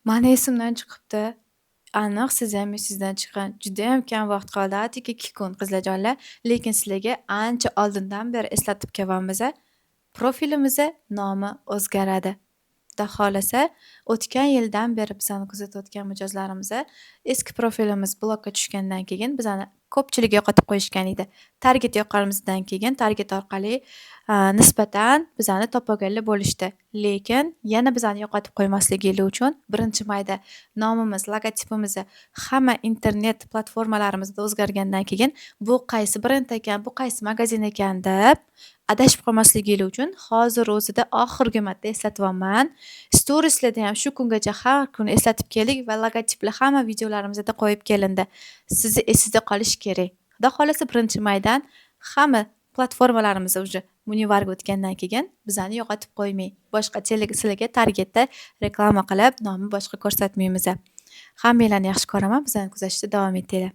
Mani esimdan chiqibdi. Aniq siz ham esingizdan chiqqan. Judayam kam vaqt qoldi, atigi 2 kun, qizlarjonlar. Lekin sizlarga ancha oldindan beri eslatib kelyapmiz. Profilimizni nomi o'zgaradi. Xudo xohlasa, o'tgan yildan beri bizani kuzatayotgan mijozlarimiz eski profilimiz blokka tushgandan keyin bizani ko'pchilik yo'qotib qo'yishgan edi. Target yoqqanimizdan keyin target orqali nisbatan bizani topolganlar bo'lishdi. Lekin yana bizani yo'qotib qo'ymasligingiz uchun 1-mayda nomimiz, logotipimiz hamma internet platformalarimizda o'zgargandan keyin bu qaysi brend ekan, bu qaysi magazin ekan deb adashib qolmasligingiz uchun hozir o'zida oxirgi marta eslatyapman. Storieslarda ham shu kungacha har kuni eslatib keldik va logotiplar hamma videolarimizda qo'yib kelindi. Sizni esingizda qolishi kerak. Xudo xohlasa, 1-maydan hamma platformalarimiz уже Munivarga o'tgandan keyin bizani yo'qotib qo'ymang. Boshqa sizlarga targetda reklama qilib, nomi boshqa ko'rsatmaymiz. Hammanglarni yaxshi ko'raman. Bizani kuzatishda davom etinglar.